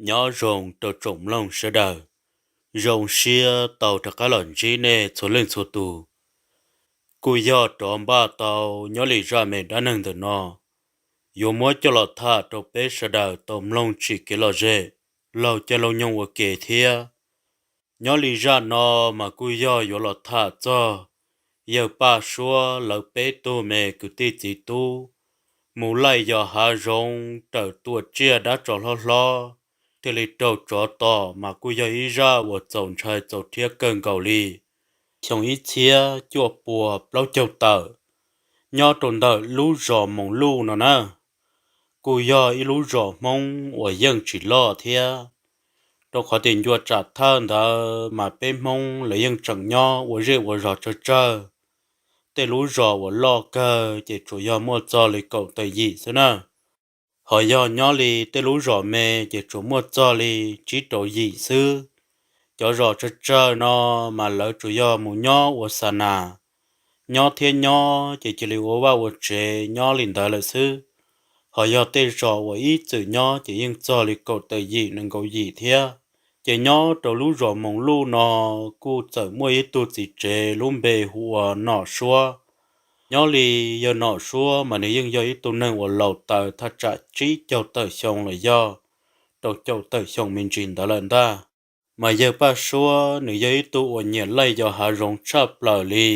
Nyob zoo rau tsoom mloog sawv daws, zoo siab tau rov qab los ntsib nej txhua leej txhua tus. Kuj yog rov npaj tau nyob li zaj me dab neeg ntawm no, yuav muab coj los tham rau peb sawv daws tau mloog tsim kev lom zem, laug caij laug nyoog ua ke thiab. Nyob li zaj no mas kuj yog yuav los tham txog yawg Paj Suab lawv peb tug me kwv tij txiv tub mus laij yos hav zoov raws tua tsiaj dab tsov hlob hlob, thiaj li raug tsov tom, mas kuj yog ib zaj uas txaus ntshai txaus rhiab kawg nkaus li. Xyoo ib txhiab cuaj puas plaub caug tawm, nyob rau ntawm lub zos Moos Luj no na, kuj yog ib lub zos Hmoob uas yeej tsis loj thiab, rau qhov tias ncua tsam thawj ntawd mas peb Hmoob lawv yeej tseem nyob ua zej ua zos tsawg tsawg. Tej lub zos uas loj kawg ces tsuas yog muaj txog li kaum tawm yim xwb na. Ho yog nyob li tej lub zos me ces tsuas muaj txog li tsib rau yim xwb. Cov zos tsawg tsawg no mas lawv tsuas yog mus nyob ua xa nas, nyob thiab nyob ces cia li ua vaj ua tsev nyob li ntawd lawm xwb. Ho yog tej zos uas ib txwm nyob ces yeej txog li kaum tawm yim nees nkaum yim thiab. Ces nyob rau lub zos Moos Luj no kuj txawm muaj ib tug txiv tsev lub npe hu ua Nom Suab. Nyob li yawg Nom Suab mas nws yeej yog ib tug neeg uas laus taws thaj tsam tsib caug tawm xyoo los yog rau caum tawm xyoo me ntsis ntawd lawm ntag. Mas yawg Paj Suab nws yog ib tug uas nyiam laij yos hav zoov tshaj plaws li.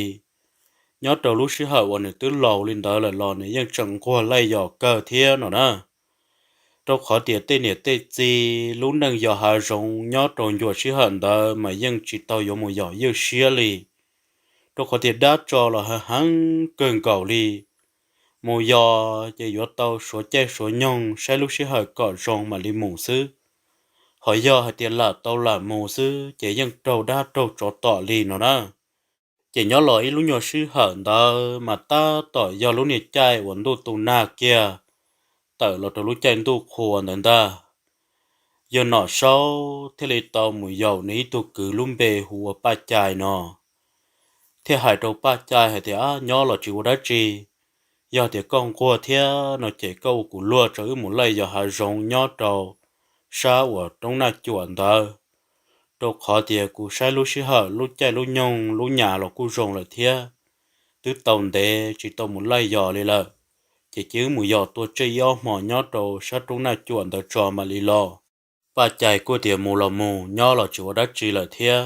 Nyob rau lub sij hawm uas nws twb laus li ntawd lawm los nws yeej tseem nquag laij yos kawg thiab no na. Rau qhov tias tej niam tej txiv lub neej yos hav zoov nyob rau ncua sij hawm ntawd mas yeej tsis tau yuav mus yos ywj siab li, rau qhov tias dab tsov los heev heev kawg nkaus li. Mus yos ces yuav tau suav caij suav nyoog saib lub sij hawm kom zoo mam li mus xwb. Ho yog hais tias lam tau lam mus xwb ces yeej raug dab raug tsov tom li no na. Ces nyob los ib lub nyuag sij hawm ntawd mas tab tom yog lub niag caij uas ntuj tu nag kiag, tawm los rau lub caij ntuj qhua ntawd ntag. Yawg Nom Suab thiaj li tau mus yaum nws ib tug kwv lub npe hu ua Paj Cai no, thiaj hais rau Paj Cai hais tias, Ab, nyob los tsis ua dab tsi, yog tias koj nquag thiab no ces koj ua kuv luag tso wb mus laij yos hav zoov nyob rau sab uas roob Naj Cuam ntawd, rau qhov tias kuv saib lub sij hawm lub caij lub nyoog lub nyas los kuj zoo lawm thiab, twb tau ntev tsis tau mus laij yos li lawm, ces cia wb mus yos tua tsiaj ib ob hmos nyob rau sab roob Naj Cuam ntawd tso mam li los. Paj Cai kuj tias, Mus los mus, nyob los tsis ua dab tsi lawm thiab,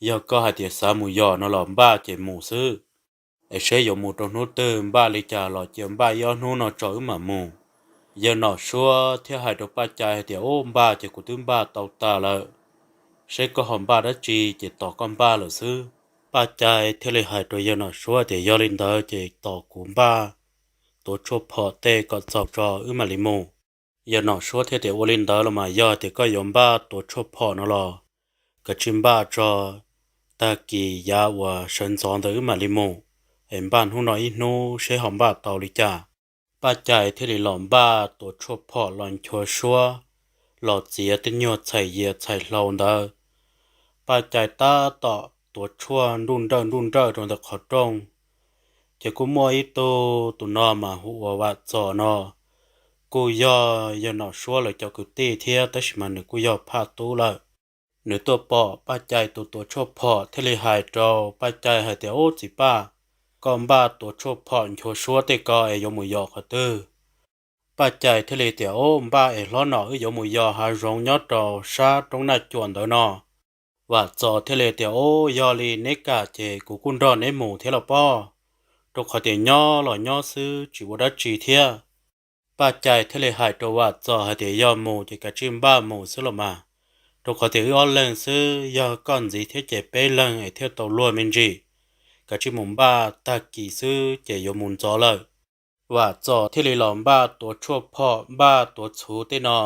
yog koj hais tias xav mus yos no los npaj ces mus xwb, es seb yuav mus rau hnub twg, npaj li cas los cia npaj ib ob hnub no tso wb mam mus. Yawg Nom Suab thiaj hais rau Paj Cai hais tias, Ub, npaj ces kuv twb npaj tau tas lawm, seb koj ho npaj dab tsi ces tos koj npaj lawm xwb. Paj Cai thiaj li hais rau yawg Nom Suab tias, Yog li ntawd ces tos kuv npaj tuav tshuaj phom tej kom txaus tso wb mam li mus. Yawg Nom Suab thiaj tias, Ua li ntawd los mas yog tias koj yuav npaj tuav tshuaj phom no los kav tsij npaj tso, tag kis yav uas sawv ntxov ntawd wb mam li mus, es npaj hnub no ib hnub seb ho npaj tau li cas. Paj Cai thiaj li los npaj tuav tshuaj phom los nchuav suab, los txiav tej nyuag txhais yias txhais hlau ntawd. Paj Cai tab tom tuav tshuaj nruj nrawj nruj nrawj rau ntawm qhov rooj, ces kuj muaj ib tug, tus no mas hu ua Vam Txos no, kuj yog yawg Nom Suab lawv cov kwv tij thiab tab sis mas nws kuj yog phaj tub lawm. Nws tuaj pom Paj Cai tus tuav tshuaj phom thiaj li hais rau Paj Cai hais tias, Ub, txiv Paj, koj npaj tuav tshuaj phom nchuav suab tej ko es yuav mus yos qhov twg? Paj Cai thiaj li tias, Ub, npaj es hlob Nom, wb yuav mus yos hav zoov nyob rau sab roob Naj Cuam ntawd no. Vam Txos thiaj li tias, Ub, yog li neb kam ces kuv kuj nrog neb mus thiab los pob, rau qhov tias nyob los nyob xwb tsis ua dab tsi thiab. Paj Cai thiaj li hais rau Vam Txos hais tias, Yog mus ces kav tsij npaj mus xwb los mas, rau qhov tias wb ob leeg xwb, yog koj ntxiv thiab ces peb leeg es thiaj tau luag me ntsis. Kav tsij mus npaj, tag kis xwb ces yuav mus ntxov lawm. Vam Txos thiaj li los npaj tuav tshuaj phom, npaj tuav txhuv tej no,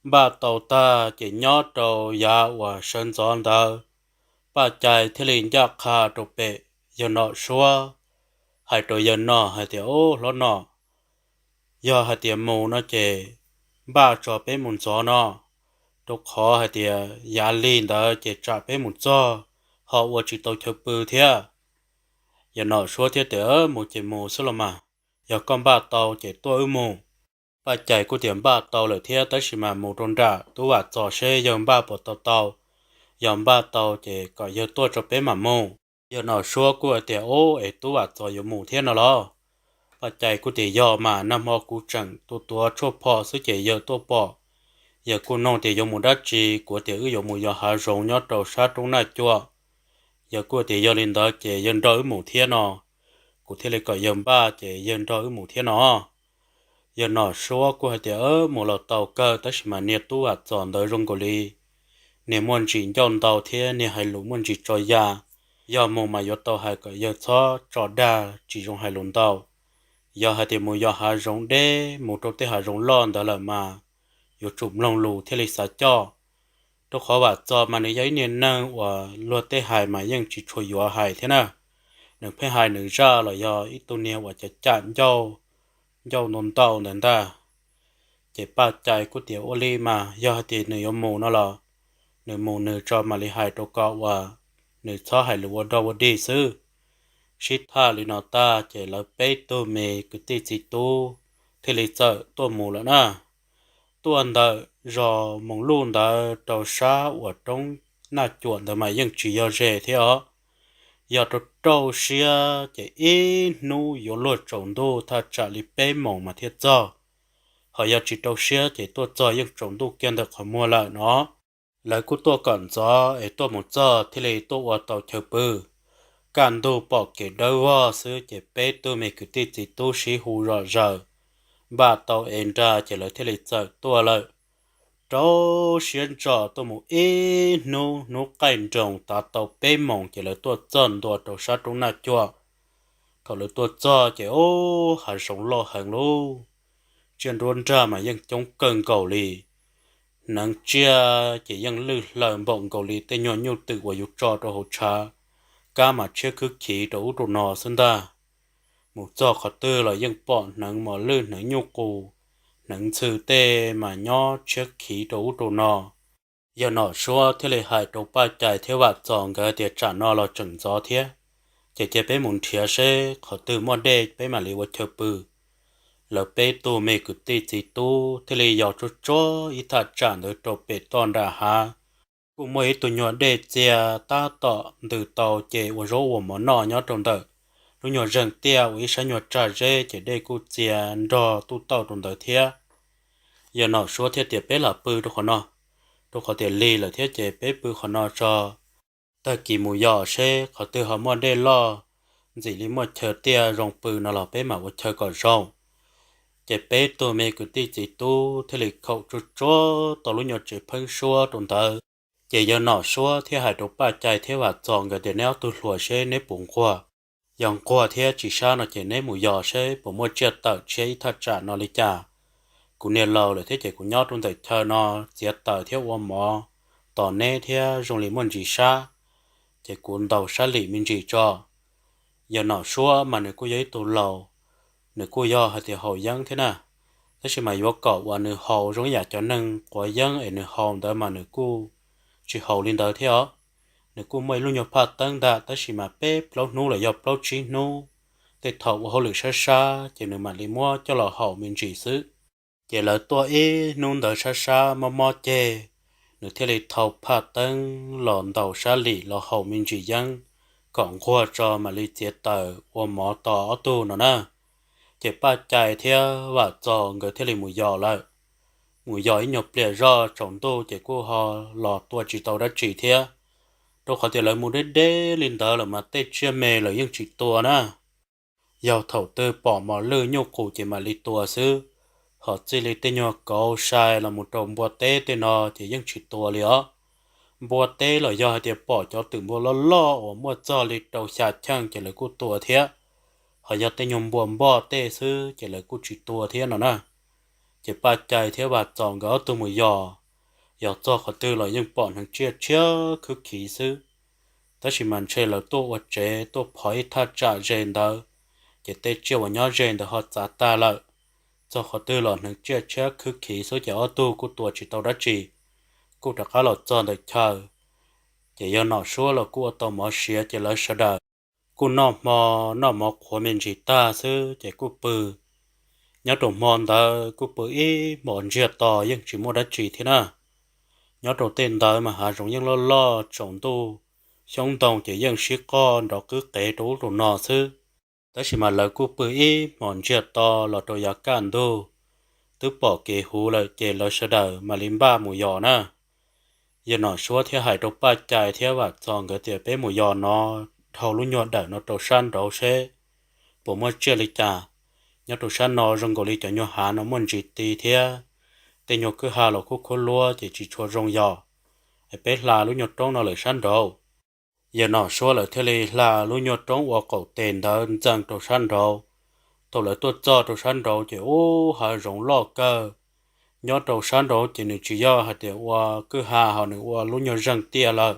npaj tau tag ces nyob rau yav uas sawv ntxov ntawd, Paj Cai thiaj li ncaj qha rau pem yawg Nom Suab, hais rau yawg Nom hais tias, Ub, hlob Nom, yog hais tias mus no ces npaj tso peb mus ntxov no, rau qhov hais tias yav lig ntawd ces tsam peb mus txog ho ua tsis tau chaw pw thiab. Yawg Nom Suab thiaj tias, Mus ces mus xwb los mas, yog koj npaj tau ces tuaj wb mus. Paj Cai kuj tias npaj tau lawm thiab, tab sis mas mus rau nram Tub Vam Txos seb yawg npaj puas tau tau, yog npaj tau ces kom yawg tuaj tso peb mam mus. Yawg Nom Suab kuj hais tias, Ub, es Tub Vam Txos yuav mus thiab no los? Paj Cai kuj tias, Yog mas, nag hmo kuv tseem tua tuav tshuaj pho xwb ces yawg tuaj pom. Yawg kuj nug tias, Yuav mus dab tsi? Kuv tias, Wb yuav mus yos hav zoov nyob rau sab roob Naj Cuam. Yawg kuj tias, Yog li ntawd ces yawg nrog wb mus thiab no. Kuv thiaj li kom yawg npaj ces yawg nrog wb mus thiab no. Yawg Nom Suab kuj hais tias, Mus los tau kawg, tab sis mas niag Tub Vam Txos ntawd zoo nkaus li niag muaj ntsis ncauj ntau thiab niag hais lus muaj ntsis tso ya. Yog mus mas yuav tau hais kom yawg txhob tso dag, tsis zoo hais lus ntau. Yog hais tias mus yos hav zoov deb, mus rau tej hav zoov loj ntawd lawm mas yuav tsum mloog lus thiaj li xav coj. Rau qhov Vam Txos mas nws yog ib niag neeg uas luag tej hais mas yeej tsis tshua yuav hais thiab na. Nws pheej hais nws zaj los yog ib tug niag uas cam cam ncauj, ncauj ntau ntau ntawd ntag. Ces Paj Cai kuj tias, Ua li mas yog hais tias nws yuav mus no los nws mus nws tso mam li hais rau koj uas nws txhob hais lus ua dog ua dig xwb. Sib tham li no tag ces lawv peb tug me kwv tij txiv tub thiaj li txawm tuaj mus lawm na. Tuaj ntawm zos Moos Luj ntawd rau sab uas roob Naj Cuam ntawd mas yeej tsis yog ze thiab os. Yog rau rau siab ces ib hnub yuav luag tsaus ntuj thaj tsam li peb moos mas thiaj txog. Ho yog tsis rau siab ces tuaj txog yeej tsaus ntuj kiag ntawm qhov muag lawm no. Lawv kuj tuaj kom ntxov es tuaj mus txog thiaj li tuaj ua tau chaw pw. Kaj ntug pom kev dawb vog xwb ces peb tug me kwv tij txiv tub sib hu zom zaws, npaj tau es nra ces lawv thiaj li txawm tuaj lawm. Rau siab ntso tuaj mus ib hnub, hnub qaij nroos tav tau peb moos ces lawv tuaj txog ntua rau sab roob Naj Cuam. Thaum lawv tuaj txog ces ub, hav zoov loj heev lauj, tsiaj nruab nrag mas yeej coob kawg nkaus li. Hneev tsiaj ces yeej lwj hlaws npaum nkaus li tej nyuag nyuj twm uas yus tso rau hauv tshav, kab mas tshiab khwb khiv rau ub rau no xwb ntag. Mus txog qhov twg los yeej pom hneev mos lwj, hneev nyuj qus, hneev ntxhw tej mas nyob tshiab khiv rau ub rau no. Yawg Nom Suab thiaj li hais rau Paj Cai thiab Vam Txos nkawd tias, Tsam no los tseem ntxov thiab, ces cia peb mus nrhiav seb qhov twg muaj dej peb mam li ua chaw pw. Lawv peb tug me kwv tij txiv tub thiaj li yos tsuag tsuag ib thaj tsam ntawd rau pem toj nram hav. Kuj muaj ib tug nyuag dej txias tab tom ntws tau ces ua zaub ua mov noj nyob rau ntawm lub nyuag zeeg tiaj ua ib sab nyuag tsag zeb ces dej kuj txias nrog tuj tauj rau ntawd thiab. Yawg Nom Suab thiaj tias, Peb lam pw rau qhov no, rau qhov tias lig lawm thiab ces peb pw qhov no tso, tag kis mus yos seb qhov twg ho muaj dej loj, ntxim li muaj chaw tiaj zoo pw no los peb mam ua chaw kom zoo. Ces peb tug me kwv tij txiv tub thiaj li khaum tsuag tsuag tau lub nyuag tsev pheeb suab rau ntawd. Ces Yawg Nom Suab thiaj hais rau Paj Cai thiab Vam Txos nkawd tias, Neb ob tug hluas seb neb puas nquag. Yog nquag thiab tsis sab no ces neb mus yos seb puas muaj tsiaj tawm tshiab ib thaj tsam no li cas. Kuv niag laus lawm thiab ces kuv nyob rau ntawm chaw no txiav taws thiab ua mov tos neb thiab zoo li muaj ntsis sab, ces kuv ntaus sab lim me ntsis tso. Yawg Nom Suab mas nws kuj yog ib tug laus, nws kuj yog hais tias haus yeeb thiab na, tab sis mas yuav kom uas nws haus zoo ib yam cov neeg quav yeeb es nws haus ntawd mas nws kuj tsis haus li ntawd thiab os. Nws kuj muaj ib lub nyuag phaj teeb ntag, tab sis mas peb plaub hnub los yog plaub tsib hnub, tej thaum ua hauj lwm sab sab ces nws mam li muab coj los haus me ntsis xwb. Ces lawv tuaj ib hnub ntawd sab sab mob mob ceg, nws thiaj li thau phaj teeb los ntaus sab lim los haus me ntsis yeeb kom nquag tso mam li txiav taws ua mov tos ob tug no na. Ces Paj Cai thiab Vam Txos nkawd thiaj li mus yos lawm. Mus yos ib nyuag pliag zoj tsaus ntuj ces kuj ho los tua tsis tau dab tsi thiab, rau qhov tias lawv mus deb deb li ntawd lawm mas tej tsiaj me lawv yeej tsis tua na. Yog thaum twg pom mos lwj nyuj qus ces mam li tua xwb, ho txij li tej nyuag kauv sai los mus rau npua teb tej no ces yeej tsis tua li os. Npua teb los yog hais tias pom cov twm npua loj loj uas muaj txog li rau xya cheej ces lawv kuj tua thiab, ho yog tej nyuag npua npoj tej xwb ces lawv kuj tsis tua thiab no na. Ces Paj Cai thiab Vam Txos nkawd ob tug mus yos, yos txog qhov twg los yeej pom hneev tsiaj tshiab khwb khiv xwb. Tab sis mas ntshe lawv tuaj ua tsev tuaj phov ib thaj tsam ze ntawd, ces tej tsiaj uas nyob ze ntawd ho txav tag lawm. Txog qhov twg los hneev tsiaj tshiab khwb khiv xwb ces ob tug kuj tua tsis tau dab tsi, kuj rov qab los txog ntawm chaw. Ces Yawg Nom Suab los kuj ua tau mov siav ces lawv sawv daws kuj noj hmo, noj mov qhuav me ntsis tag xwb ces kuj pw. Nyob rau hmo ntawd kuj pw ib hmos ntsiag to yeej tsis muaj dab tsi thiab na. Nyob rau tej ntawd mas hav zoov yeej loj loj tsaus ntuj, xyoob ntoo ces yeej sib qoj nrov qwb qev rau ub rau no xwb. Tab sis mas lawv kuj pw ib hmos ntsiag to los rau yav kaj ntug, twb pom kev huv lawm ces lawv sawv daws mam li npaj mus yos na. Yawg Nom Suab thiaj hais rau Paj Cai thiab Vam Txos nkawd tias, peb mus yos no dhau lub nyuag dawm no rau sab nraud seb puas muaj tsiaj li cas. Nyob rau sab no zoo nkaus li cov nyuag hav no muaj ntsis ti thiab tej nyuag kwj ha los kuj khuab luab ces tsis tshua zoo yos. Es peb hla lub nyuag roob no lawm sab nraud. Yawg Nom Suab lawv thiaj li hla lub nyuag roob ua qaum tes ntawd ntxees rau sab nraud. Thaum lawv tuaj txog rau sab nraud ces ub, hav zoov loj kawg. Nyob rau sab nraud ces nws tsis yog hais tias ua kwj ha ho nws ua lub nyuag zeeg tiaj lawm.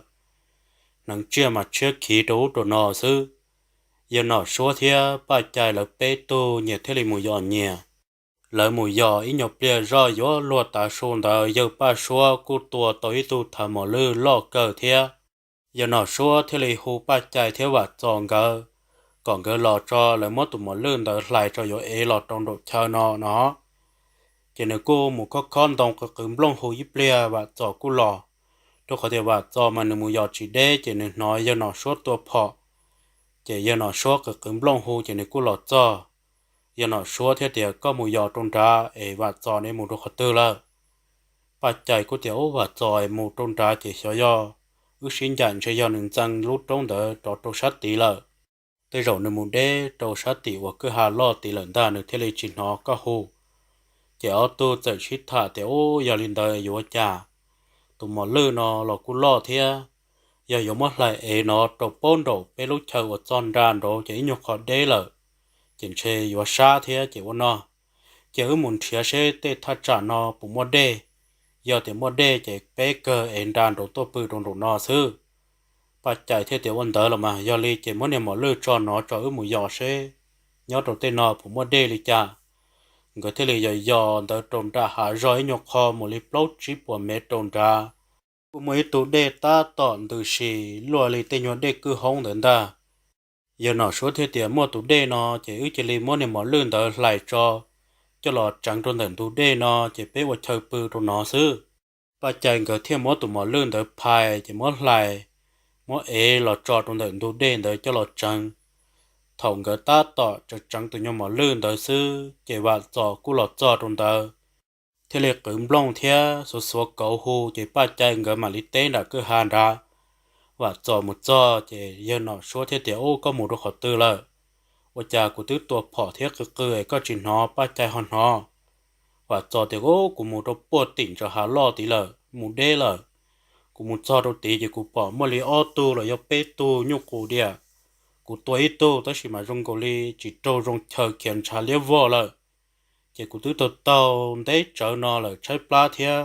Hneev tsiaj mas tshiab khiv rau ub rau no xwb. Yawg Nom Suab thiab Paj Cai lawv peb tug nyias thiaj li mus yos nyias. Lawv mus yos ib nyuag pliag zoj yuav luag tav su ntawd yawg Paj Suab kuj tua tau ib tug thav mos lwj loj kawg thiab. Yawg Nom Suab thiaj li hu Paj Cai thiab Vam Txos nkawd kom nkawd los tso, lawv muab tus mos lwj ntawd hlais tso yuav ev los rau nraum chaw no no. Ces nws kuj mus khob khob ntoo qw qw nplooj hu ib pliag, Vam Txos kuj los. Rau qhov tias Vam Txos mas nws mus yos tsis deb ces nws hnov yawg Nom Suab tua phom. Ces yawg Nom Suab qw qw nplooj hu ces nws kuj los txog. Yawg Nom Suab thiaj tias, koj mus yos rau nrad es Vam Txos nws mus rau qhov twg lawm? Paj Cai kuj tias, ub, Vam Txos mus rau nrad ces xyov yog wb sib ncaim ntshe yog nws ntxees lub roob ntawd rov rau sab tid lawm. Tej zaum nws mus deb rau sab tim uas kwj ha loj tid lawm ntag nws thiaj li tsis hnov koj hu. Ces ob tug txawm sib tham tias, ub, yog li ntawd yuav ua cas? Tus mos lwj no los kuj loj thiab, yog yuav muab hlais ev no rau paub nraum peb lub chaw uas txog nra nraud ces ib nyuag qho deb lawm, ces ntshe yuav sab thiab ces ua no, cia wb mus nrhiav seb tej thaj tsam no puas muaj dej. Yog tias muaj dej ces peb kawg ev nra nraud tuaj pw rau nraum no xwb. Paj Cai thiaj tias, ua ntawd los mas yog li ces muab niag mos lwj tso no tso wb mus yos seb nyob rau tej no puas muaj dej li cas. Nkawd thiaj li yos yos ntawd rau nram hav zog ib nyuag qho mus li plaub tsib puas mev rau nrad, kuj muaj ib tug dej tab tom ntws si luaj li tej nyuag dej kwj hoob ntawd ntag. Yawg Nom Suab thiaj tias, muaj tus dej no ces wb cia li muab niag mos lwj ntawd hlais tso, coj los tseev rau ntawm ntug dej no ces peb ua chaw pw rau no xwb. Paj Cai nkawd thiaj muab tus mos lwj ntawd phais ces muab hlais, muab ev los tso rau ntawm ntug dej ntawd coj los tseev. Thaum nkawd tab tom tseev tseev tus nyuag mos lwj ntawd xwb ces Vam Txos kuj los txog rau ntawd, thiaj li qw nplooj thiab xuav xuav kauv hu ces Paj Cai nkawd mam li teb nram kwj ha nrad. Vam Txos mus txog ces yawg Nom Suab thiaj tias, ub, koj mus rau qhov twg lawm? Ua cas kuv twb tua phom thiab qw qw es koj tsis hnov Paj Cai ho hnov? Vam Txos tias, ub, kuv mus rau puag tim ntsa hav loj tid lawm, mus deb lawm. Kuv mus txog rau tid ces kuv pom muaj li ob tug los yog peb tug nyuj qus diam. Kuv tua ib tug tab sis mas zoo nkaus li tsis raug zoo chaw khiav ntshav liab vog lawm. Ces kuv twb taug taug nteb tsawv no lawm tshaib plab thiab,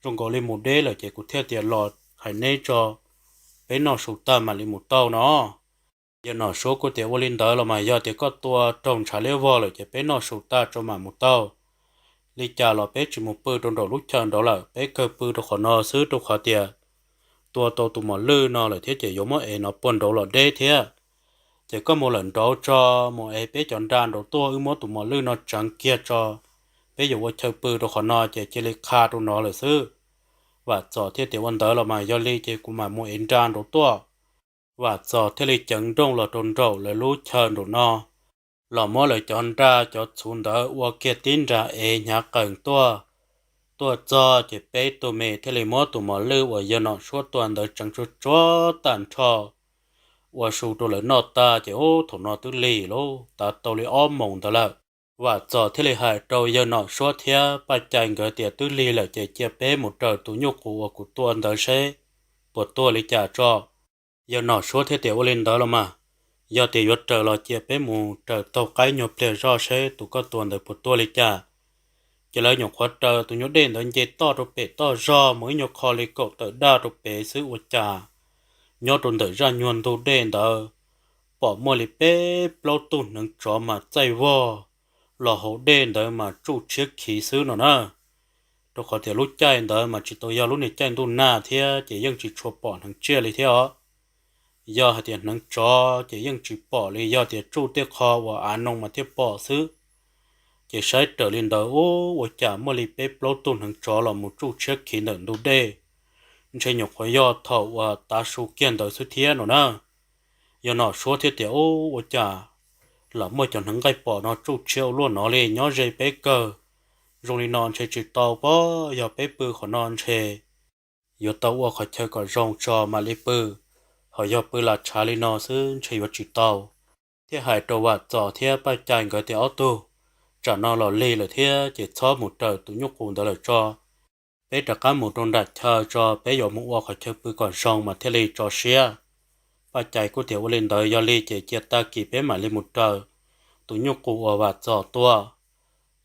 zoo nkaus li mus deb lawm ces kuv thiaj tias los hais neb tso, peb noj su tag mam li mus tau no. Yawg Nom Suab kuj tias, ua li ntawd los mas yog tias koj tua raug ntshav liab vog lawm ces peb noj su tag tso mam mus tau. Li cas los peb tsis mus pw rau nraum lub chaw nraud lawm, peb kawg pw rau qhov no xwb rau qhov tias tua tau tus mos lwj no lawm thiab ces yuav muab ev no puag nraud los deb thiab. Ces koj mus lawm nraud tso, mus ev peb cov nra nraud tuaj wb muab tus mos lwj no tseev kiag tso, peb yuav ua chaw pw rau qhov no ces cia li qha rau no lawm xwb. Vam Txos thiaj tias, ua ntawd los mas yog li ces kuv mam mus ev nra nraud tuaj. Vam Txos thiaj li ceev nrooj los rau nraum lawv lub chaw nraum no, los muab lawv cov nra cov txhuv ntawd ua kiag tib nra ev hnyav qees tuaj. Tuaj txog ces peb tug me thiaj li muab tus mos lwj uas yawg Nom Suab tua ntawd tseev tsuag tsuag tag nrho, ua su rau lawv noj tag ces ub, thaum no twb lig lauj, tav tau li ob moos ntawd lawm. Vam Txos thiaj li hais rau yawg Nom Suab thiab Paj Cai nkawd tias, twb lig lawm ces cia peb mus raws tus nyuj qus uas kuv tua ntawd seb puas tuag li cas tso. Yawg Nom Suab thiaj tias, ua li ntawd los mas, yog tias yuav raws los cia peb mus raws taug qaib nyuag pliag zoj seb tus koj tua ntawd puas tuag li cas. Ces lawv nyuam qhuav raws tus nyuag dej ntawd nce toj rau pem toj zog mus ib nyuag qho li kaum tawm daj rau pem xwb ua cas nyob rau ntawm zaj nyuag ntug dej ntawd pom muaj li peb plaub tug hneev tsov mas txaij vog los hauv dej ntawd mas tsuj tshiab khiv xwb no na. Rau qhov tias lub caij ntawd mas tsis tau yog lub niag caij ntuj nag thiab ces yeej tsis tshua pom hneev tsiaj li thiab os. Yog hais tias hneev tsov ces yeej tsis pom li, yog tias tsuj tej qho uas av noo mas thiaj pom xwb. Ces saib raws li ntawd ub, ua cas muaj li peb plaub tug hneev tsov los mus tsuj tshiab khiv ntawm ntug dej, ntshe nyuam qhuav yog thaum uas tav su kiag ntawd xwb thiab no na. Yawg Nom Suab thiaj tias, Ub, ua cas lam muaj cov hneev nqaij pom no tsuj tshiab ua luaj no li, nyob ze peb kawg. Zoo li no ntshe tsis tau pob, yog peb pw qhov no ntshe yuav tau ua qhov chaw kom zoo tso mam li pw, ho yog pw las tshav li no xwb ntshe yuav tsis tau. Thiaj hais rau Vam Txos thiab Paj Cai nkawd tias, Ob tug, tsam no los lig lawm thiab ces txhob mus raws tus nyuj qus ntawd lawm tso. Peb rov qab mus rau nram chaw tso, peb yuav mus ua qhov chaw pw kom zoo mas thiaj li tso siab. Paj Cai kuj tias, Ua li ntawd yog li ces cia tag kis peb mam li mus raws tus nyuj qus uas Vam Txos tua.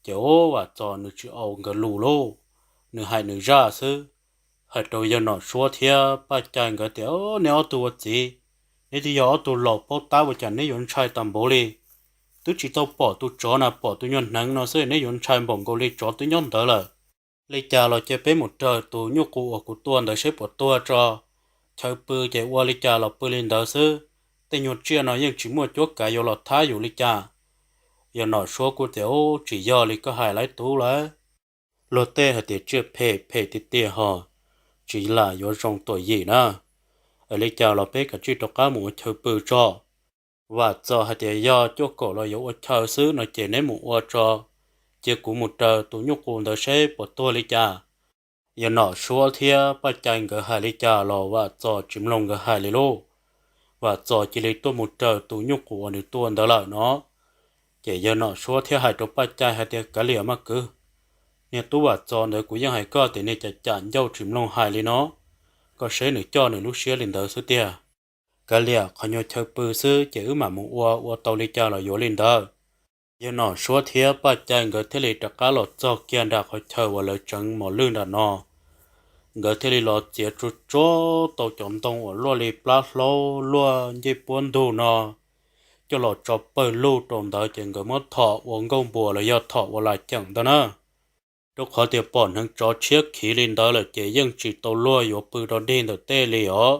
Ces ub, Vam Txos nws tsis au nkawd lus lauj, nws hais nws zaj xwb. Hais rau yawg Nom Suab thiab Paj Cai nkawd tias, Neb ob tug ua txiv, neb twb yog ob tug laus paub tab, ua cas neb yuav ntshai tas npaum li? Twb tsis tau pom tus tsov na, pom tus nyuag hneev no xwb neb yuav ntshai npaum nkaus li, tsov twb nyob ntawd lawm. Li cas los cia peb mus raws tus nyuj qus uas kuv tua ntawd seb puas tuag tso. Chaw pw ces ua li cas los pw li ntawd xwb, tej nyuag tsiaj no yeej tsis muaj cuab kav yuav los thab yus li cas. Yawg Nom Suab kuj tias, Ub, tsis yog li koj hais lawm tub lawm. Luag tej hais tias tsiaj phem phem tiag tiag ho tsis lam yuav zoo tuam yim na. Es li cas los peb kav tsij rov qab mus ua chaw pw tso. Vam Txos hais tias, Yog cuaj kaum los yuav ua chaw xwb no ces neb mus ua tso, cia kuv mus raws tus nyuj qus ntawd seb puas tuag li cas. Yawg Nom Suab thiab Paj Cai nkawd hais li cas los Vam Txos tsis mloog nkawd hais li lauj. Vam Txos cia li tuaj mus raws tus nyuj qus uas nws tua ntawd lawm no. Ces yawg Nom Suab thiaj hais rau Paj Cai hais tias, Kav liam mas kwv, niag tub Vam Txos ntawd kuv yeej hais koj tias niag cam cam ncauj tsis mloog hais li no, koj seb nws coj nws lub siab li ntawd xwb tiag. Kav liam, qhov nyuag chaw pw xwb ces wb mam mus ua, ua tau li cas los yuav li ntawd. Yawg Nom Suab thiab Paj Cai nkawd thiaj li rov qab los txog kiag nram qhov chaw uas lawv tseev mos lwj nram no. Nkawd thiaj li los txiav tsuag tsuag tau cov ntoo uas luaj li plab hlaub luaj ncej puab ntug no coj los tso pawg lug rau ntawd ces nkawd muab thom ua nkuaj npua los yog thom ua las ceem ntag na. Rau qhov tias pom hneev tsov tshiab khiv li ntawd lawm ces yeej tsis tau luag yuav pw rau dig ntawm tej li os.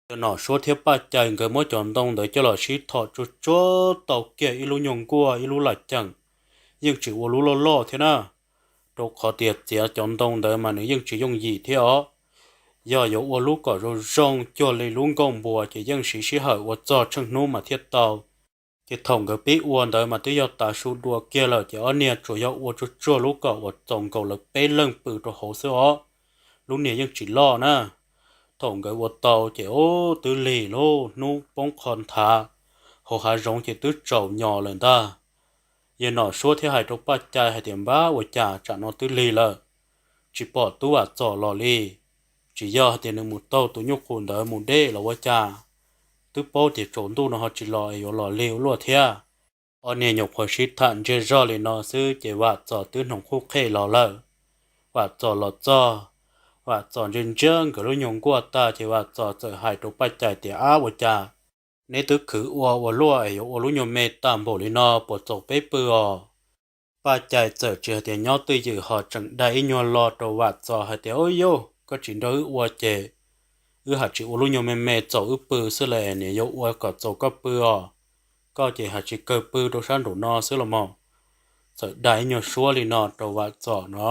Yawg Nom Suab thiab Paj Cai nkawd muab cov ntoo ntawd coj los sib thom tsuag tsuag tau kiag ib lub nyuag nkuaj ib lub las ceem, yeej tsis ua lub loj loj thiab na. Rau qhov tias txiav cov ntoo ntawd mas nws yeej tsis yooj yim thiab os. Yog yuav ua lub kom zoo zoo cuag li lub nkuaj npua ces yeej siv sij hawm ua txog tsheej hnub mas thiaj tau. Ces thaum nkawd pib ua ntawd mas twb yog tav su dua kiag lawm ces ob niag tsuas yog ua tsuag tsuag lub kom uas txaus nkaus lawv peb leeg pw rau hauv xwb os. Lub niag yeej tsis loj na. Thaum nkawd ua tau ces ub twb lig lauj, hnub poob qho nthav, hauv hav zoov ces twb tsaus nyos lawm ntag. Yawg Nom Suab thiaj hais rau Paj Cai hais tias, Npab, ua cas tsam no twb lig lawm, tsis pom tub Vam Txos los li? Tsis yog hais tias nws mus taug tus nyuj qus ntawd mus deb los ua cas? Twb paub tias tsaus ntuj no ho tsis los es yuav los lig ua luaj thiab. Ob niag nyuam qhuav sib tham ntsiag zog li no xwb ces Vam Txos twb hnoos qhuj qhej los lawm. Vam Txos los txog, Vam Txos ntsia ntsia nkawd lub nyuag nkuaj tag ces Vam Txos txawm hais rau Paj Cai tias, Ab, ua cas neb twb khwv ua ua luaj es yuav ua lub nyuag me tag npaum li no, puas txaus peb pw os? Paj Cai txawm tsis hais tias nyob twj ywm ho tseem dai ib nyuag lo rau Vam Txos hais tias, Ub, yauj, koj tsis nrog wb ua ces wb ham tsis ua lub nyuag me me txaus wb pw xwb las, niam yuav ua kom txaus koj pw os. Koj ces ham tsis kawg pw rau sab nraum no xwb los mas. Txawm dai ib nyuag suab li no rau Vam Txos no.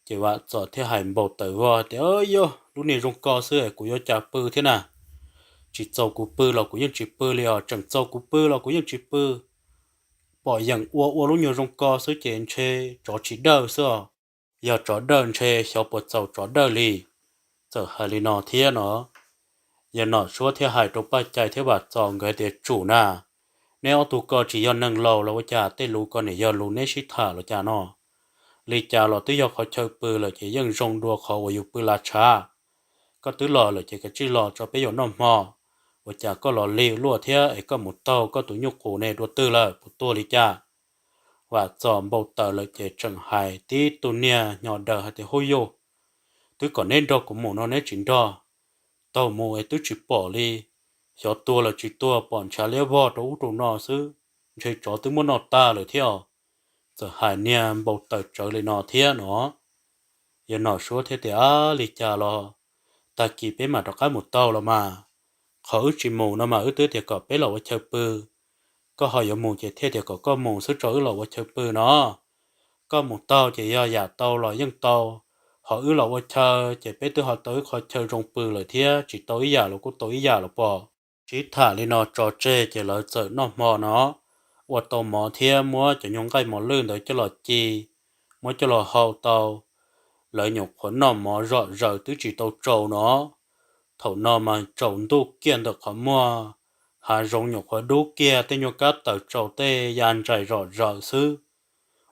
Ces Vam Txos thiaj hais npau taws vog tias, Yauj, lub niag zoo ko xwb kuv yuav cas pw thiab na? Tsis txaus kuv pw los kuv yeej tsis pw li os, tseem txaus kuv pw los kuv yeej tsis pw. Pom yeem ua ua lub nyuag zoo ko xwb ces ntshe tsov tsis dawj xwb os. Yog tsov dawj ntshe xyov puas txaus tsov dawj li. Txawm hais li no thiab no, Yawg Nom Suab thiaj hais rau Paj Cai thiab Vam Txos nkawd tias, Tsum na, neb ob tug ko tsis yog neeg laus los ua cas tej lus ko niam yog lus neb sib tham los cas no? Li cas los twb yog qhov chaw pw lawm ces yeej zoo dua qhov uas yus pw lav tshav. Koj twb los lawm ces kav tsij los tso peb yuav noj hmo. Ua cas koj los lig luaj thiab es koj mus taug koj tus nyuj qus ne dua twg lawm, puas tuag li cas? Vam Txos npau taws lawm ces tseem hais tib tug niag hnyos daws hais tias, Huj yauj, twb kom neb nrog kuv mus no neb tsis nrog. Taug mus es twb tsis pom li. Xyov tuag los tsis tuag, pom ntshav liab vog rau ub rau no xwb, ntshe tsov twb muab noj tag lawm thiab. Txawm hais niag npau taws tsawv li no thiab no, Yawg Nom Suab thiaj tias, Ab, li cas los tag kis peb mam rov qab mus taug los mas. Qhov wb tsis mus no mas wb twb tias kom peb los ua chaw pw. koj ho yuav mus ces thiaj tias kom koj mus xwb tso, wb los ua chaw pw no. Koj mus taug ces yog yam tau los yeej tau, ho wb los ua chaw ces peb twb ho tau ib qho chaw zoo pw lawm thiab, tsis tau ib yam los kuj tau ib yam los pom. Sib tham li no tso tseg ces lawv txawm noj hmo no, ua tau mov thiab muab cov nyuag nqaij mos lwj ntawd coj los ci, muab coj los hau tau. Lawv nyuam qhuav noj mov zom zaws twb tsis tau tsaus no, thaum no mas tsaus ntuj kiag ntawm qhov muag, hav zoov nyuam qhuav dub kiag, tej nyuag kab taws tsaus tej ya ntsais zom zaws xwb.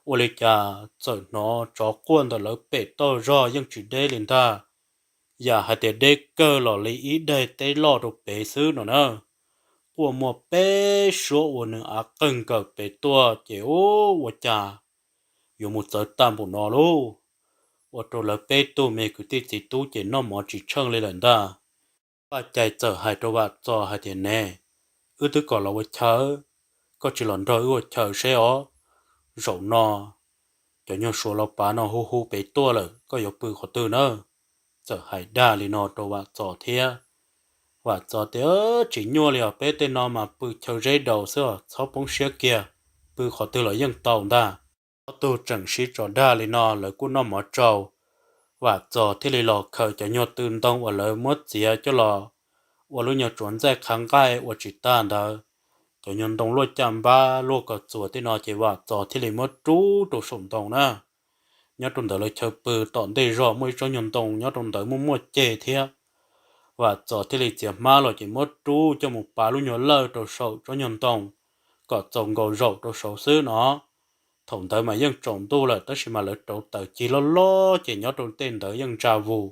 Ua li cas txawm hnov tsov quaj ntawm lawv pem toj zog yeej tsis deb li ntag, yam hais tias deb kawg los li ib daim teb loj rau pem xwb no na. Quaj muaj peb suab uas nws av qeeg nkawm pem tuaj ces ua cas yuav mus txawv tag npaum no lauj. Ua rau lawv peb tug me kwv tij txiv tub ces noj mov tsis tsheej li lawm ntag. Paj Cai txawm hais rau Vam Txos hais tias, Ne, wb twb kom los ua chaw, koj tsis los nrog wb ua chaw seb os. Zaum no cov nyuag Suav los pav no hu hu pem tuaj lawm, koj yuav pw qhov twg na? Txawm hais dag li no rau Vam Txos thiab. Vam Txos tias, Tsis nyuaj li os, peb tej no mas pw chaw zeb daus xwb os, txhob poob siab kiag, pw qhov twg los yeej tau ntag. Ob tug tseem sib tso dag li no lawv kuj noj mov tsau, Vam Txos thiaj li los khaws cov nyuag tw ntoo uas lawv muab txiav coj los ua lub nyuag tsuav ntxaij qhav nqaij ua tsis tag ntawd, cov nyuag ntoo luaj caj npab luaj kos txuas tej no ces Vam Txos thiaj li muab rub rau saum ntoo na. Nyob rau ntawd lawv chaw pw tom ntej zog muaj ib tsob nyuag ntoo nyob rau ntawd muaj muaj ceg thiab. Vam Txos thiaj li txiav hmab los ces muab rub coj mus pav lub nyuag lawj rau saum tsob nyuag ntoo kom txaus nkaus zaum rau saud xwb no. Thaum ntawd mas yeej tsaus ntuj lawm tab sis mas lawv rauv taws cig loj loj ces nyob rau tej ntawd yeej ntsa vus,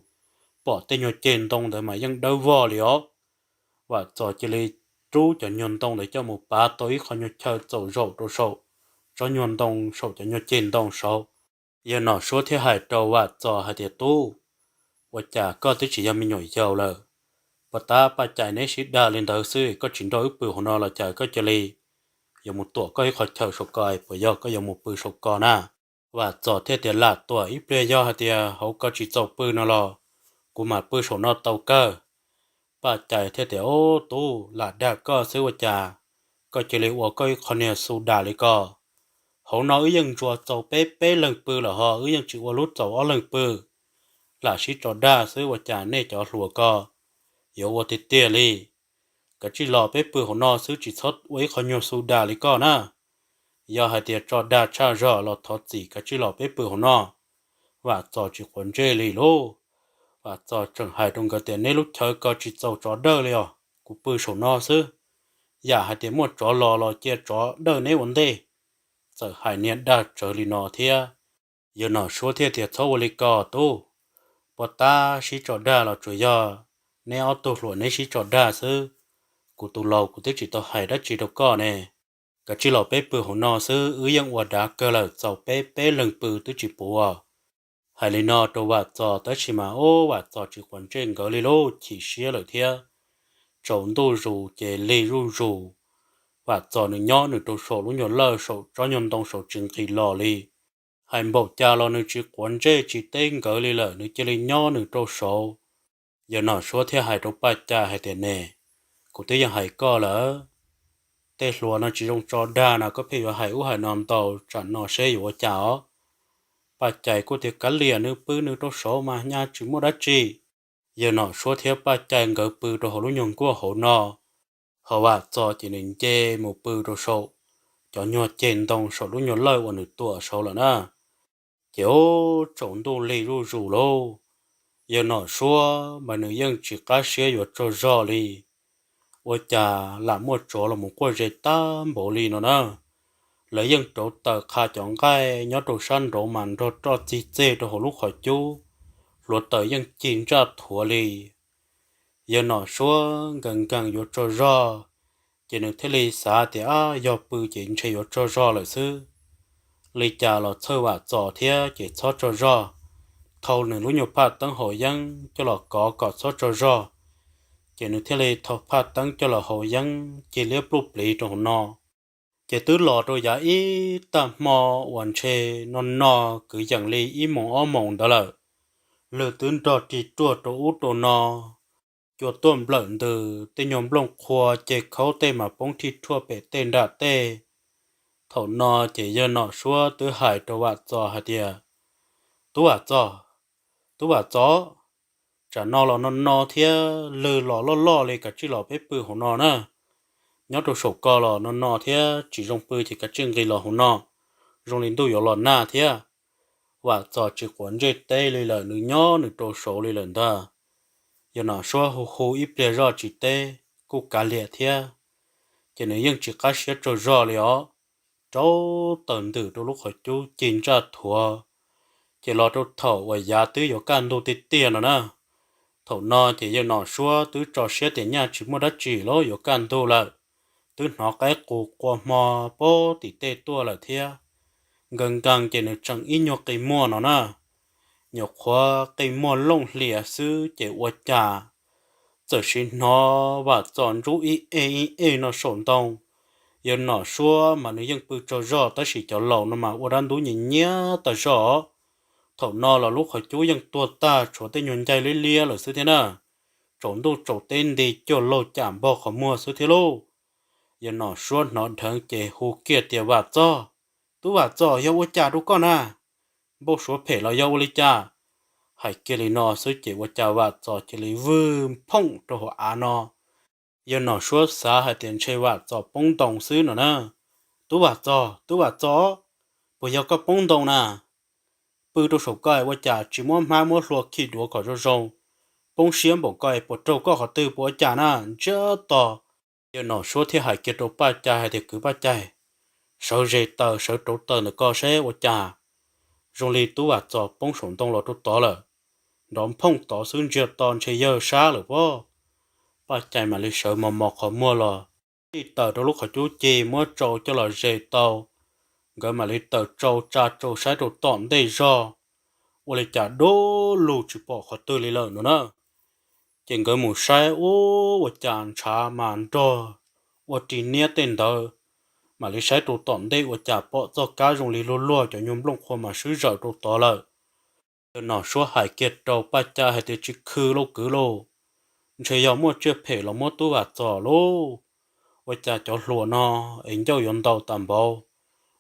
pom tej nyuag ceg ntoo ntawd mas yeej dawb vog li os. Vam Txos cia li rub cov nyuag ntoo ntawd coj mus pav tau ib qho nyuag chaw txaus zaum rau saum tsob nyuag ntoo saum cov nyuag ceg ntoo saud. Yawg Nom Suab thiaj hais rau Vam Txos hais tias, Tub, ua cas koj twb tsis yog me nyuam yaus lawm? Puas tab Paj Cai neb sib dag li ntawd xwb koj tsis nrog wb pw hauv no los cas koj cia li yuav mus tuam koj ib qho chaw saum ko, puas yog koj yuav mus pw saum ko na? Vam Txos thiaj tias, Lam tuam ib pliag, yog hais tias hauv ko tsis txaus pw no los kuv mam pw saum no tau kawg. Paj Cai thiaj tias, Ob tub, lam dag koj xwb ua cas koj cia li ua koj ib qho niag xu das li ko. Hauv no wb yeej ntsuas txaus peb peb leeg pw lawm ho wb yeej tsis ua lub txaus ob leeg pw. Lam sib tso dag xwb ua cas nej cov hluas ko yuav ua tiag tiag li. Kav tsij los peb pw hauv no xwb tsis txhob ua ib qho nyuag xu das li koj na. Yog hais tias tso dag tshaj zog los thov txim, kav tsij los peb pw hauv no. Vam Txos tsis quav ntsej li lauj. Vam Txos tseem hais rau nkawd tias, Neb lub chaw ko tsis txaus tsov dawj li os, kuv pw saum no xwb. Yam hais tias muaj tsov los los cia tsov dawj neb ua ntej. Txawm hais niag dag tsawv li no thiab. Yawg Nom Suab thiaj tias, Txhob ua li ko tub, puas tab sib tso dag los tsuas yog neb ob tug hluas neb sib tso dag xwb. Kuv tus laus kuv twb tsis tau hais dab tsi rau koj ne. Kav tsij los peb pw hauv no xwb, wb yeej ua dav kawg lawm, txaus peb peb leeg pw twb tsis puv. Hais li no rau Vam Txos tab sis mas ub, Vam Txos tsis quav ntsej nkawd li lauj, chim siab lawm thiab. Tsaus ntuj zus ces lig zuj zus, Vam Txos nws nyob nws rau saum lub nyuag lawj saum tsob nyuag ntoo saud tsis nqis los li. Hais npaum cas los nws tsis quav ntsej tsis teb nkawd li lawm, nws cia li nyob nws rau saud. Yawg Nom Suab thiaj hais rau Paj Cai hais tias, Ne, kuv twb yeej hais koj lawm, tej hluas no tsis zoo tso dag no koj pheej yuav hais ub hais no ntau, tsam no seb yuav ua cas os. Paj Cai kuj tias, Kav liam, nws pw nws rau saud mas nyaj tsis muaj dab tsi. Yawg Nom Suab thiab Paj Cai nkawd pw rau hauv lub nyuag nkuaj hauv no, ho Vam Txos ces nws nce mus pw rau saum cov nyuag ceg ntoo saum lub nyuag lawj uas nws tuam saud lawm na. Ces ub, tsaus ntuj lig zuj zus lauj, Yawg Nom Suab mas nws yeej tsis qab siab yuav tsaug zog li. Ua cas lam muaj tsov los mus quaj ze tag npaum li no na. Lawv yeej rauv taws qha cov nqaij nyob rau sab nraud mas nrog roj txig txeg rau hauv lub qhov cub, hluav taws yeej cig ntsaj thuav li. Yawg Nom Suab nkees nkees yuav tsaug zog, ces nws thiaj li xav tias, Ab, yog pw ces ntshe yuav tsaug zog lawm xwb. Li cas los txhawj Vam Txos thiab ces txhob tsaug zog. Thau nws lub nyuag phaj teeb haus yeeb coj los kov kom txhob tsaug zog, ces nws thiaj li thau phaj teeb coj los haus yeeb cig liab pluj pliv rau hauv no. Ces twb los rau yav ib tag hmo uas ntshe no no kwv yees li ib moos ob moos ntawd lawm, lwg twb nrog rig ruaj rau ub rau no. cua tuaj nplawm ntws, tej nyuag nplooj qhuav ceg khaub tej mas poob thij rhuaj pem tej nram tej. Thaum no ces yawg Nom Suab twb hais rau Vam Txos hais tias, Tub Vam Txos, tub Vam Txos, tsam no los no no thiab lwg los loj loj li, kav tsij los peb pw hauv no na. Nyob rau saum ko los no no thiab tsis zoo pw ces kav tsij nqis los hauv no, zoo li ntuj yuav los nag thiab. Vam Txos tsis quav ntsej teb li lawm, nws nyob nws rau saud li lawm ntag. Yawg Nom Suab hu hu ib pliag zoj tsis teb kuj kav liam thiab, ces nws yeej tsis qab siab tsaug zog li os. Rau taws ntws rau lub qhov cub ci ntsaj thuav, ces los rau thaum uas yav twb yuav kaj ntug tiag tiag no na. Thaum no ces yawg Nom Suab twb tso siab tias nyaj tsis muaj dab tsi los yuav kaj ntug lawm, twb hnov qaib qus qua hmo pab tim tej tuaj lawm thiab. Nkees nkees ces nws tseem ib nyuag qi muag no na, nyuam qhuav qi muag looj hlias xwb ces ua cas txawm sim hnov Vam Txos ntsub ib ej ib ej no saum ntoo. Yawg Nom Suab mas nws yeej pw tsaug zog tab sis cov laus no mas ua dab ntub nyias nyiab tas zog os. Thaum no los lub qhov cub yeej tuag tag tshuav tej nyuag ncaig liab liab lawm xwb thiab na. Tsaus ntuj tsaus teb nti cuaj laug cam npog qhov muag xwb thiab lauj. Yawg Nom Suab hnov dheev ces hu kiag tias, Vam Txos, tub Vam Txos, yog ua cas rau koj na? Npauj suav phem los yog ua li cas? Hais kiag li no xwb ces ua cas Vam Txos cia li vwg phooj rau hauv av no. Yawg Nom Suab xav hais tias ntshe Vam Txos poob ntoo xwb no na. Tub Vam Txos, tub Vam Txos, puas yog koj poob ntoo na? Pw rau saum ko ua cas tsis muab hmab muab hlua khi duav kom zoo zoo? Poob siab npaum ko puas raug koj qhov twg puas ua cas na? Ntsiag to. Yawg Nom Suab thiaj hais kiag rau Paj Cai hais tias, Kwv Paj Cai, sawv ze taws sawv rauv taws ntawm ko seb ua cas. Zoo li tub Vam Txos poob saum ntoo los rau tod lawm. Nrov phooj tod xwb ntsiag to ntshe yawg sab lawm pob. Paj Cai mam li sawv mos mos qhov muag los, tij taws rau lub qhov cub cig muab tsau coj los ze tau. Nkawd mam li taws tsau tsa tsau saib rau tom ntej zog, ua li cas dub lug tsis pom qhov twg li lawm no na. Ces nkawd mus saib ua cas ntshav mas nrog ua ri niab tej ntawd, mam li saib rau tom ntej ua cas pom txoj kab zoo li luag luag cov nyuag nplooj qhuav mas swb zawm rau tod lawm. Yawg Nom Suab hais kiag rau Paj Cai hais tias, Tsis khw lauj kwv lauj, ntshe yog muaj tsiaj phem los muab tub Vam Txos lauj. Ua cas cov hluas no es ncauj yuav ntau tas npaum.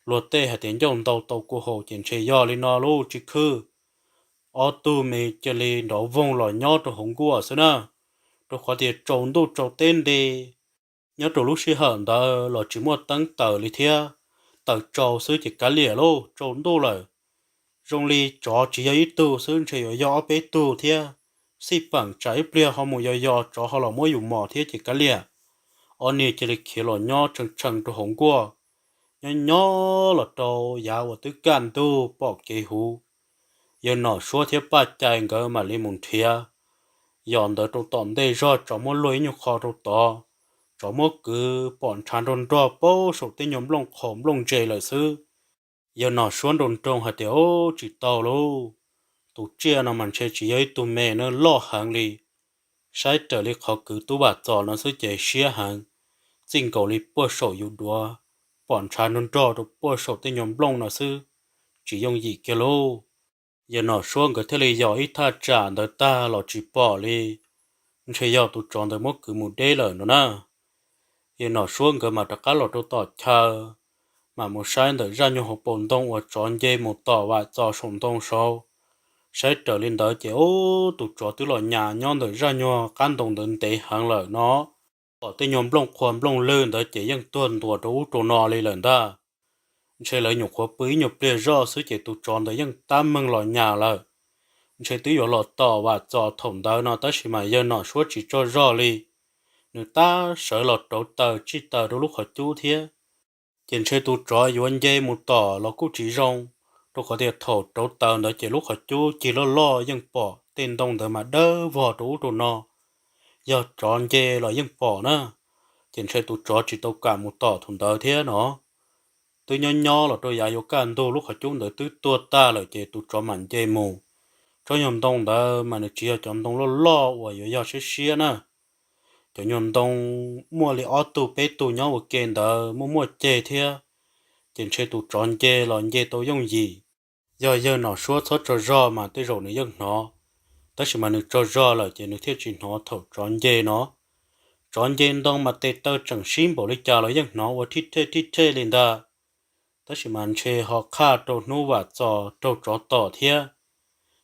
Luag tej hais tias ncauj ntau tau kua haum ces ntshe yog li no lauj, tsis khw. Ob tug me cia li nrov voog los nyob rau hauv nkuaj xwb na, rau qhov tias tsaus ntuj tsaus teb nti. Nyob rau lub sij hawm ntawd los tsis muaj teeb taws li thiab, taws tsau xwb ces kav liam lauj, tsaus ntuj lawm. Zoo li tsov tsis yog ib tug xwb ntshe yuav yog ob peb tug thiab. Xij peem tsam ib pliag ho mus yos yos tsov ho los muab yus mos thiab ces kav liam. Ob niag cia li khiav los nyob tshee tshee rau hauv nkuaj, nyob nyob los rau yav uas twb kaj ntug pom kev huv. Yawg Nom Suab thiab Paj Cai nkawd mam li mus nrhiav. Yos ntawd rau tom ntej zog tsov muab luag ib nyuag qho rau tod, tsov muab kwv pom ntshav nrog nrog pab saum tej nyuag nplooj qhaus nplooj ntse lawm xwb. Yawg Nom Suab nroo nroo hais tias, Ub, tsis tau lauj, tus tsiaj no mas ntshe tsis yog ib tug me na, loj heev li. Saib raws li qhov kwv tub Vam Txos no xwb ces siab heev, txij nkaus li puag saum yus duav, pom ntshav nrog nrog rau puag saum tej nyuag nplooj no xwb, tsis yooj yim kiag lauj. Yawg Nom Suab nkawd thiaj li yos ib thaj tsam ntawd tag los tsis pom li, ntshe yog tus tsov ntawd muab kwv mus deb lawm no na. Yawg Nom Suab nkawd mas rov qab los rau tom chaw, mas mus saib ntawm zaj nyuag hauv paus ntoo uas tsov nce mus tom Vam Txos saum ntoo saud. Saib raws li ntawd ces ub, tus tsov twb los nyas nyob ntawm zaj nyuag qab ntoo ntawd ntev heev lawm no. Pom tej nyuag nplooj qhuav nplooj lwg ntawd ces yeej tuag ntuas rau ub rau no li lawm ntag. Ntshe lawv nyuam qhuav pw ib nyuag pliag zoj xwb ces tus tsov ntawd yeej tab meeg los nyas lawm. Ntshe twb yuav los tom Vam Txos thaum ntawd no tab sis mas Yawg Nom Suab tsis tsaug zog li, nws tab sawv los rauv taws tsij taws rau lub qhov cub thiab. Ces ntshe tus tsov yuav nce mus tom los kuj tsis zoo, rau qhov tias thaum rauv taws ntawd ces lub qhov cub cig loj loj yeej pom tej ntoo ntawd mas dawb vog rau ub rau no. Yog tsov nce los yeej pom na, ces ntshe tus tsov tsis tau kam mus tom thaum ntawd thiab no. Twb nyob nyob los rau yav yuav kaj ntug lub qhov cub ntawd twb tuag tag lawm ces tus tsov mam nce mus. Tsob nyuag ntoo ntawd mas nws tsis yog cov ntoo loj loj uas yuav yog siab siab na. Cov nyuag ntoo muaj li ob tug peb tug nyob ua ke ntawd muaj muaj ceg thiab, ces ntshe tus tsov nce los nce tau yooj yim. Yog Yawg Nom Suab txhob tsaug zog mas tej zaum nws yeej hnov, Tab sis mas nws tsaug zog lawm ces nws thiaj tsis hnov thaum tsov nce no. Tsov nce ntoo mas tes taw tseem sib npaum li cas los yeej hnov ua thib thej thib thej li ntag. Tab sis mas ntshe ho qhaj rau hnub Vam Txos raug tsov tom thiab,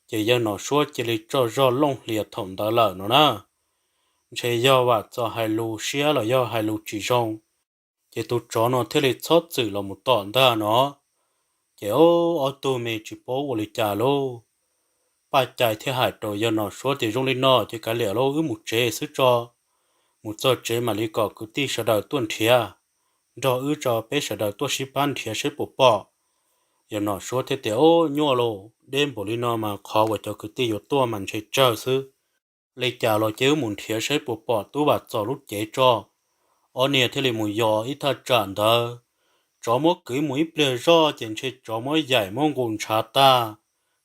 ces yawg Nom Suab cia li tsaug zog looj hlias thaum ntawd lawm no na. Ntshe yog Vam Txos hais lus siab los yog hais lus tsis zoo, ces tus tsov no thiaj li txhob txwm los mus tom ntag no. Ces ob tug me tsis paub ua li cas lauj, Paj Cai thiaj hais rau yawg Nom Suab tias zoo li no ces kav liam lauj, wb mus tsev xwb tso, mus txog tsev mam li kom kwv tij sawv daws tuaj nrhiav, nrog wb tso peb sawv daws tuaj sib pab nrhiav saib puas pom. Yawg Nom Suab thiaj tias, Ub, nyuaj lauj, deb npaum li no mas qhov uas cov kwv tij yuav tuaj mas ntshe tsawg xwb. Li cas los ces wb mus nrhiav saib puas pom tub Vam Txos lub cev tso. Ob niag thiaj li mus yos ib thaj tsam ntawd. Tsov muab kwv mus ib pliag zoj ces ntshe tsov muab yaim muab nqus ntshav tag,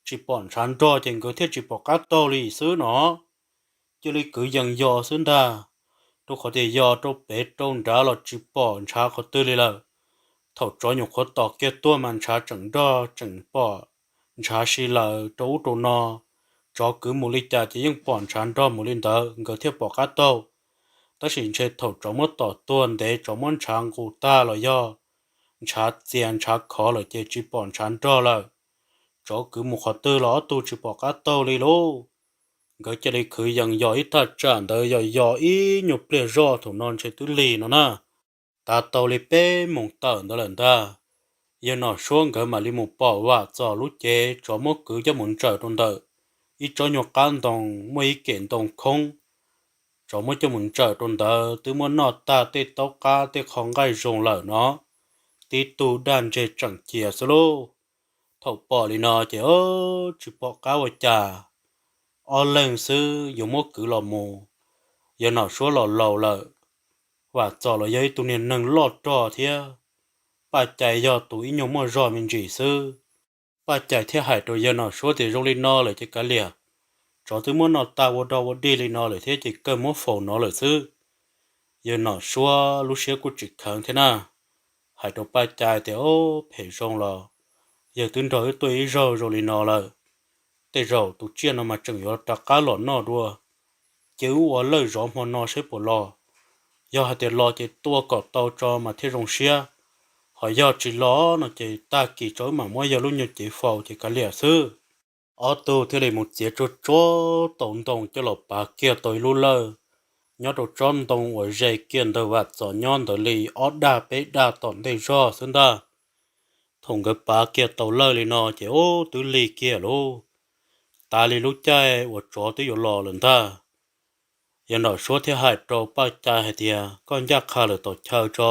tsis pom ntshav nrog ces nkawd thiaj tsis pom qab taug li xwb no. Cia li kwv yees yos xwb ntag, rau qhov tias yos rau pem rau nrad los tsis pom ntshav qhov twg li lawm. Thaum tsov nyuam qhuav tom kiag tuaj mas ntshav tseem nrog tseem pom ntshav si lawm rau ub rau no. Tsov kwv mus li cas ces yeej pom ntshav nrog mus li ntawd nkawd thiaj pom qab taug. Tab sis ntshe thaum tsov muab tom tuag ntev tsov muab ntshav nqus tag los yog ntshav txias ntshav khov lawm ces tsis pom ntshav nrog lawm. Tsov kwv mus qhov twg los ob tug tsis pom qab taug li lauj. Nkawd cia li kwv yees yos ib thaj tsam ntawd yos yos ib nyuag pliag zoj thaum no ntshe twb lig no na. Tav tau li peb moos tawm ntawd lawm ntag. Yawg Nom Suab nkawd mam li mus pom Vam Txos lub cev tsov muab kwv coj mus ntsaws rau ntawm ib tsob nyuag qab ntoo muaj ib kem ntoo khoob. Tsov muab coj mus ntsaws rau ntawd twb muab noj tag tej taub qab tej qho nqaij zoo lawm no, tib tug daj ntseg tseem cia xwb lauj. Thaum pom li no ces tsis pom qab ua cas, ob leeg xwb yuav muab kwv los mus. Yawg Nom Suab los laus lawm, Vam Txos los yog ib tug niag neeg loj rog thiab, Paj Cai yog tus ib nyuag muaj zog me ntsis xwb. Paj Cai thiaj hais rau yawg Nom Suab tias zoo li no lawm ces kav liam, tsov twb muab noj tag ua dog ua dig li no lawm thiab ces kawg muab faus no lawm xwb. Yawg Nom Suab lub siab kuj tsis kheev thiab na, hais rau Paj Cai tias, Ob, phem zoo los yawg twb nrog wb tuaj ib zaug zoo li no lawm, tej zaum tus tsiaj no mas tseem yuav rov qab los noj dua. Ces wb ua lawj zov hmo no saib puas los, yog hais tias los ces tua kom tau tso mas thiaj zoo siab, ho yog tsis los no ces tag kis tso wb mam muab yawg lub nyuag cev faus ces kav liam xwb. Ob tug thiaj li mus txiav tsuag tsuag tau ntoo coj los pav kiag tau ib lub lawj nyob rau tsob ntoo uas ze kiag ntawm Vam Txos nyob ntawd li ob daj peb daj tom ntej zog xwb ntag. Thaum nkawd pav kiag tau lawj li no ces ub twb lig kiag lauj, tas li lub caij uas tsov twb yuav los lawm ntag. Yawg Nom Suab thiaj hais rau Paj Cai hais tias, Koj ncaj qha lawm tom chaw tso,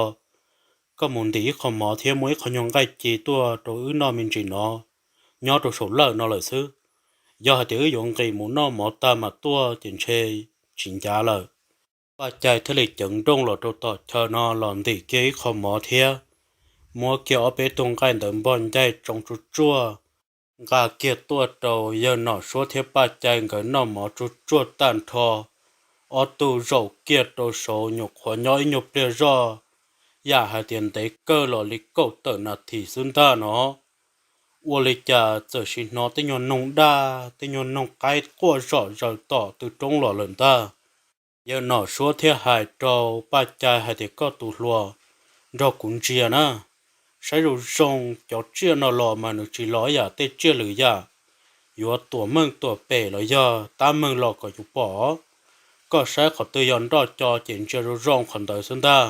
koj mus ntim ib qho mov thiab muab ib qho nyuag nqaij ci tuaj rau wb noj me ntsis no, nyob rau saum lawj no lawm xwb. Yog hais tias wb yuav nqis mus noj mov tag mas tuaj ces ntshe tsis ncav lawm. Paj Cai thiaj li ceev nrooj los rau tom chaw no los ntim kiag ib qho mov thiab muab kiag ob peb tug nqaij ntawd npog ncaig tsoo tsuag tsuag, nqa kiag tuaj rau yawg Nom Suab thiab Paj Cai nkawd noj mov tsuag tsuag tag nrho. Ob tug zaum kiag rau saud nyuam qhuav nyob ib nyuag pliag zoj, yam hais tias ntev kawg los li kaum tawm nas this xwb ntag no, ua li cas txawm sim hnov tej nyuag noog daj tej nyuag noog qaib quaj zom zaws tom tw roob los lawm ntag. Yawg Nom Suab thiaj hais rau Paj Cai hais tias, Koj tus hluas, nrog kuv ntsia na, saib zoo zoo cov tsiaj no los mas nws tsis los yam tej tsiaj lwm yam, yuav tuam meej tuam pem los yog tab meeg los kom yus pom. Koj saib qhov twg yog nroj co ces ntsia zoo zoo qhov ntawd xwb ntag.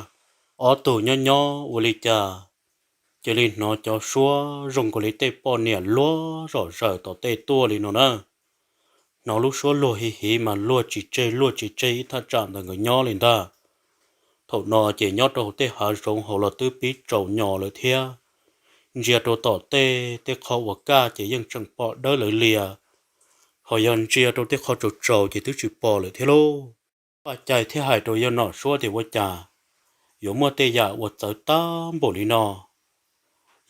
Ob tug nyob nyob ua li cas cia li hnov cov suab zoo nkaus li tej poj niam luag zom zaws tom tej tuaj li no na. Hnov lub suab luag hiv hiv mas luag tsis tseg luag tsis tseg ib thaj tsam ntawd nkawd nyob li ntag. Thaum no ces nyob rau hauv tej hav zoov hauv los twb pib tsaus nyos lawm thiab. Ntsia rau tom tej tej qho uas kaj ces yeej tseem pom dawb lawv lias, ho yog ntsia rau tej qho tsaus tsaus ces twb tsis pom lawm thiab lauj. Paj Cai thiaj hais rau yawg Nom Suab tias, Ua cas yuav muaj tej yam uas txawv tag npaum li no?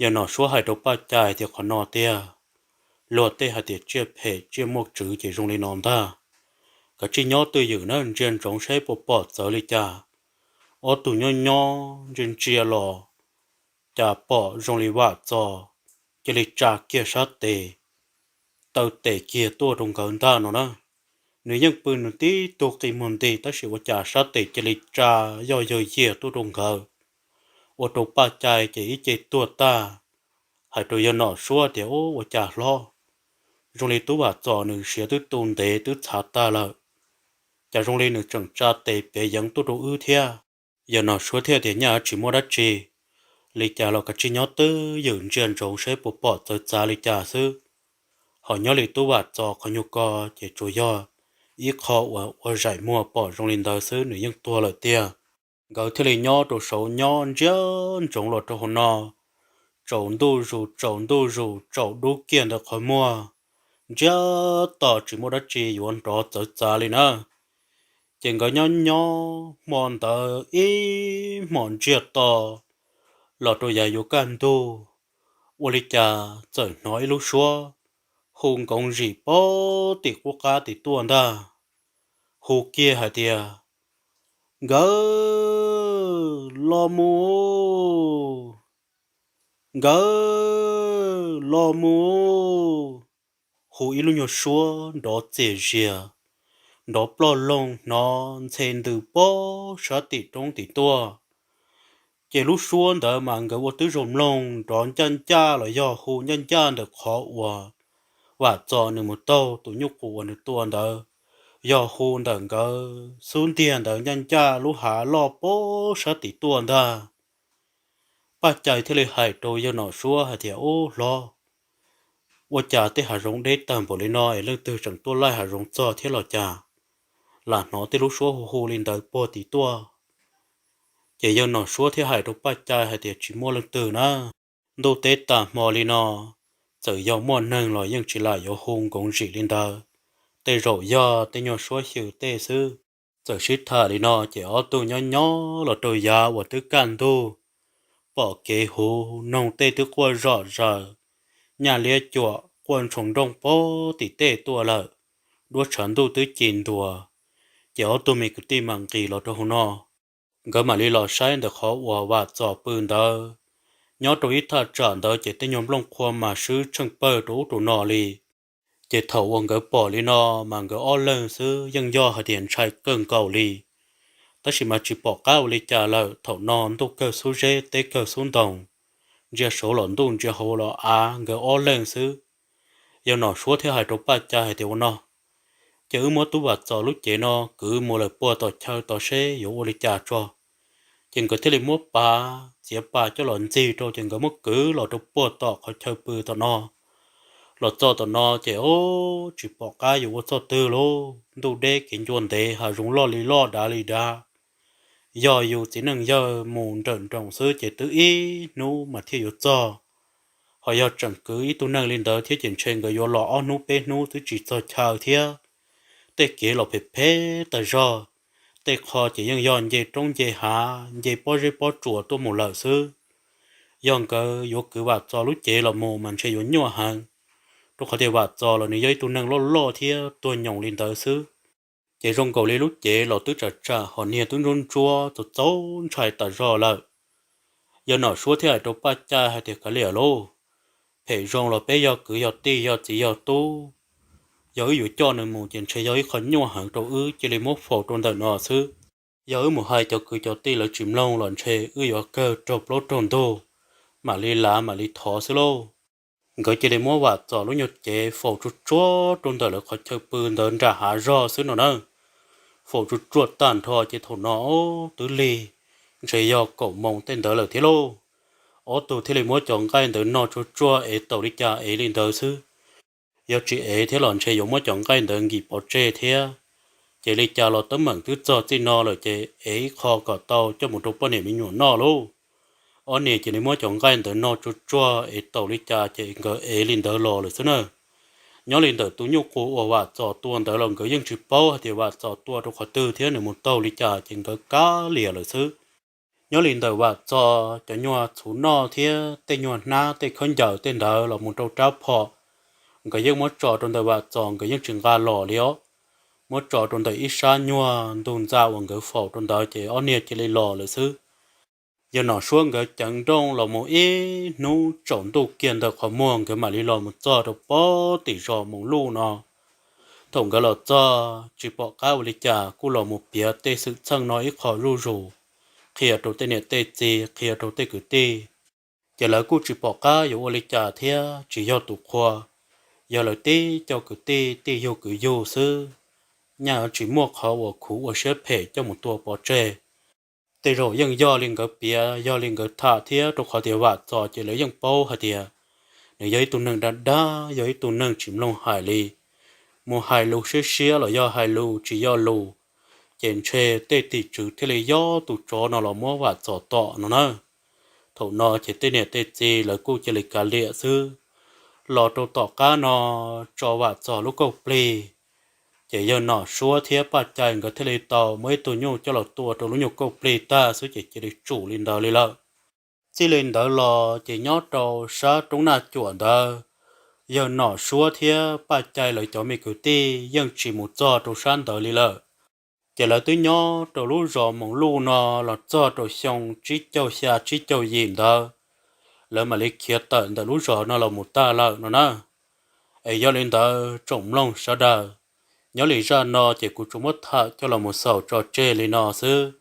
Yawg Nom Suab hais rau Paj Cai tias, Qhov no tiag, luag tej hais tias tsiaj phem tsiaj muaj tswv ces zoo li no ntag. Kav tsij nyob twj ywm na, ntsia ntsoov saib puas pom txawv li cas. Ob tug nyob nyob ntsia ntsia los cas pom zoo li Vam Txos cia li tsa kiag sab tes, taw tes kiag tuaj rau nkawd ntag no na. Nws yeej pw nws tib tug qi muag nti tab sis ua cas sab tes cia li tsa yoj yawg yiag tuaj rau nkawd, ua rau Paj Cai ces ib ce tuag tag. Hais rau yawg Nom Suab tias, Ub, ua cas hlob, zoo li tub Vam Txos nws siav twb tu ntev twb txhav tag lawm, cas zoo li nws tseem tsa tes piav yeev tuaj rau wb thiab? Yawg Nom Suab thiaj tias, Nyaj tsis muaj dab tsi, li cas los kav tsij nyob twj ywm ntsia ntsoov saib puas pom txawv txav li cas xwb. Ho nyob li tub Vam Txos qhov nyuag ko ces tsuas yog ib qho uas ua zaim muag pom zoo li ntawd xwb, nws yeej tuag lawm tiag. Nkawd thiaj li nyob rau saud nyob ntsia ntsoov los rau hauv no, tsaus ntuj zus tsaus ntuj zus tsaus dub kiag ntawm qhov muag, ntsiag to tsis muaj dab tsi yuav nrov txawv txav li na. Ces nkawd nyob nyob hmo ntawd ib hmos ntsiag to los rau yav yuav kaj ntug, ua li cas txawm hnov ib lub suab hu nkoov zim pog tim qub qab tim tuaj ntag, hu kiag hais tias, Nkawd los mus, nkawd los mus. Hu ib lub nyuag suab nrov txias zias, nrov ploj loog hnov ntxhe ntws pog sab tim roob tim tuaj. Ces lub suab ntawd mas nkawd ua twb zoo mloog nrov ncaj ncaj los yog hu ncaj ncaj ntawm qhov uas Vam Txos nws mus taug tus nyuj qus uas nws tua ntawd, yog hu ntawm nkawd xub ntiag ntawd ncaj ncaj lub hav loj pog sab tim tuaj ntag. Paj Cai thiaj li hais rau yawg Nom Suab hais tias, Ub hlob, ua cas tej hav zoov deb tawg npaum li no es leej twg tseem tuaj laij hav zoov txog thiab los cas? Lam hnov tej lub suab hu hu li ntawd puag tim tuaj. Ces yawg Nom Suab thiaj hais rau Paj Cai hais tias, Tsis muaj leej twg na. Ntuj teb tag hmo li no, txawm yog muaj neeg los yeej tsis lam yuav hu nkoov zim li ntawd. Tej zaum yog tej nyuag suab xyw tej xwb. Txawm sib tham li no ces ob tug nyob nyob los rau yav uas twb kaj ntug, pom kev huv, noog tej twb quaj zom zaws, nyaj liab cuam quaj ntshoo nrooj pog tim tej tuaj lawm, duab tshav ntuj twb ci ntuas. Ces ob tug me kwv tij mam nqis los rau hauv no, nkawd mam li los saib ntawm qhov uas Vam Txos pw ntawd. Nyob rau ib thaj tsam ntawd ces tej nyuag nplooj qhuav mas swb tsheej pawg rau ub rau no li. Ces thaum uas nkawd pom li no mas nkawd ob leeg xwb yeej yog hais tias ntshai kawg nkaus li. Tab sis mas tsis pom qab ua li cas lawm, thaum no ntuj kawg xub zeb teb kawg xub ntoos, ntsia saud los ntuj ntsia hauv los av, nkawd ob leeg xwb. Yawg Nom Suab thiaj hais rau Paj Cai hais tias, Ua no, ces wb muab tub Vam Txos lub cev no kwv mus lawm puag tom chaw tod seb yuav ua li cas tso. Ces nkawd thiaj li muab pav txiav pas coj los ntxig rau ces nkawd muab kwv los rau puag tom qhov chaw pw tom no. Los txog tom no ces, o, tsis pom qab yuav ua txoj twg lauj, ntuj deb kev ncua ntev, hav zoov loj li loj dav li dav. Yog yus txiv neej yawg mus nrawm nroos xwb ces twb ib hnub mas thiaj yuav txog. Ho yog tseem kwv ib tug neeg li ntawd thiab ces ntshe nkawd yuav los ob hnub peb hnub twb tsis txog chaw thiab. Tej kev los phem phem tas zog, tej qho ces yeej yog nce roob nce hav nce pob zeb pob tsuas tuaj mus lawm xwb. Yog nkawd yuav kwv Vam Txos lub cev los mus mas ntshe yuav nyuaj heev, rau qhov tias Vam Txos los nws yog ib tug neeg loj loj thiab tuag nyoos li ntawd xwb. Ces zoo nkaus li lub cev los twb tsam tsam ho niag twb ntsuab ntsuab txaus txaus ntshai tas zog lawm. Yawg Nom Suab thiaj hais rau Paj Cai hais tias, Kav liam lauj, phem zoo los peb yog kwv yog tij yog txiv yog tub, yog wb yuav coj nws mus ces ntshe yog ib qho nyuaj heev rau wb, cia li muab faus rau ntawm no xwb. Yog wb mus hais cov kwv cov tij lawv tsis mloog los ntshe wb yuav kawg raug plaub raug ntug, mam li lav mam li thov xwb lauj. Nkawd cia li muab Vam Txos lub nyuag cev faus tsuag tsuag rau ntawm lawv qhov chaw pw ntawd nram hav zog xwb no na. Faus tsuag tsuag tag nrho ces thaum no twb lig ntshe yog kaum moos tej ntawd lawm thiab lauj. Ob tug thiaj li muab cov nqaij ntawd no tsuag tsuag ev taus li cas ev li ntawd xwb. Yog tsis ev thiab los ntshe yuav muab cov nqaij ntawd nkim pov tseg thiab. Ces li cas los teeb meem twb txog txij no lawm ces ev ib qho kom tau coj mus rau poj niam me nyuam noj lauj. Ob niag cia li muab cov nqaij ntawd no tsuag tsuag ev taus li cas ces nkawd ev li ntawd los lawm xwb na. Nyob li ntawm tus nyuj qus uas Vam Txos tua ntawd los nkawd yeej tsis paub hais tias Vam Txos tua rau qhov twg thiab nws mus taug li cas ces nkawd kav liam lawm xwb. Nyob li ntawm Vam Txos cov nyuag txhuv noj thiab tej nyuag hnab tej khaub ncaws tej ntawd los mus rau rab phom, nkawd yeej muab tso rau ntawm Vam Txos, nkawd yeej tsis nqa los li os. Muab tso rau ntawm ib sab nyuag ntug ntxa uas nkawd faus rau ntawd ces ob niag cia li los lawm xwb. Yawg Nom Suab nkawd ceev nrooj los mus ib hnub tsaus ntuj kiag ntawm qhov muag nkawd mam li los mus txog rau pob tim zos Moos Luj no. Thaum nkawd los txog tsis pom qab ua li cas kuj los mus piav tej xwm txheej no ib qho zuj zus, qhia rau tej niam tej txiv, qhia rau tej kwv tij. Ces lawv kuj tsis pom qab yuav ua li cas thiab, tsis yog tus qhua, yog lawv tib co kwv tij tij yug kwv yug xwb, nyaj tsis muaj qhov uas khuv ua siab phem coj mus tua pov tseg. Tej zaum yeej yog li nkawd piav, yog li nkawd tham thiab, rau qhov tias Vam Txos ces lawv yeej paub hais tias nws yog ib tug neeg dag dag, yog ib tug neeg tsis mloog hais li. Mus hais lus siab siab los yog hais lus tsis yog lus, ces ntshe tej tim tswv thiaj li yob tus tsov no los muab Vam Txos tom no na. Thaum no ces tej niam tej txiv lawv kuj cia li kav liam xwb. Los rau tom qab no, tso Vam Txos lub kauj plig, ces yawg Nom Suab thiab Paj Cai nkawd thiaj li tau muab ib tug nyuj coj los tua rau lub nyuj kauj plig tag xwb ces cia li tsum li ntawd li lawm. Txij li ntawd los ces nyob rau sab roob Naj Cuam ntawd, yawg Nom Suab thiab Paj Cai lawv cov me kwv tij yeej tsis mus txog rau sab ntawd li lawm. Ces lawv twb nyob rau lub zos Moos Luj no los txog rau xyoo tsib caug xya tsib caug yim ntawd, lawv mam li khiav tawm ntawm lub zos no los mus tag lawm no na. Es yog li ntawd tsoom mloog sawv daws, nyob li zaj no ces kuv tsuas muab tham coj los mus xaus tso tseg li no xwb.